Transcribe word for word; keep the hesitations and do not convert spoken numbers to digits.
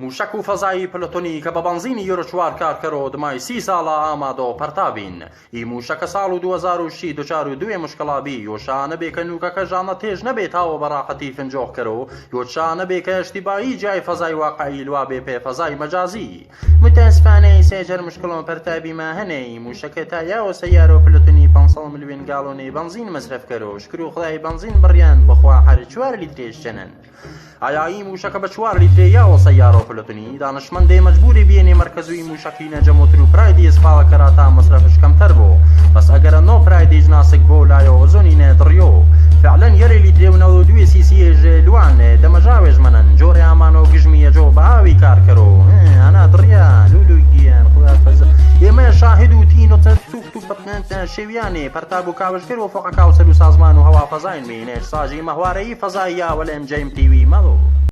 موشەک و فەزای پلوتۆنی کە بە بەنزینی یۆرۆچوار کار کەرەوە دمای سی ساڵە ئامادەوە پەرتابین. ئی موشەکە ساڵ و دوو هەزار و شەش دچار و دوێ مشکڵا بی، یۆ شانە بێ کە نوکەکە ژانە تێژ نەبێ تاوە بە راحەتی فنجۆخ کەرەوە، یۆ شانە بێ کە ئشتیبایی جای فەزای واقعی لوا بێ پێ فەزای مەجازی. متاسفانە ئی سێ جەر مشکڵۆن پەرتابی ماهەنێ، ئی موشەکە تا یاوە سەیارە و پلوتۆنی پەنج سەد ملیۆن گاڵۆنێ بەنزین مەسرەف کەرەوە، شکر و خودای بەنزین بڕیان بخوا هەر چوار لیترێ شەنن. ئایا ئی موشەکە بە چوار لیترێ یاوە سەیارە و پلوتۆنی؟ دانشمەندێ مەجبوری بیەنێ مەرکەز و ئی موشەکینە جە مۆتر و پرایدی ئسپاڵە کەرا تا مەسرەفش کەمتەر بۆ. بەس ئەگەرە نۆ پرایدیش ناسک بۆ لایەوە ئۆزۆنینە دڕیۆ. فعلەن یەرێ لیترێ و نەوەد و دوو سی سی ئێژێ لوانێ دەمەژاوێژ مەنەن. جۆرێ ئامانە و گژمیە جۆ بە ئاوی کار کەرۆ. ئێ، ئەنا دڕیا، لولوگیەن، خدا فەزە. ئێمە شاهد و تینۆ تە توو توو پەتنێن تە شێویانێ، پەرتاب و کاوشگر و فۆقە کاوسەر و سازمان و هەوا فەزاین مینێ، ساژی مەهوارەیی فەزاییا وەلێم جەیم تیوی مەڵۆ.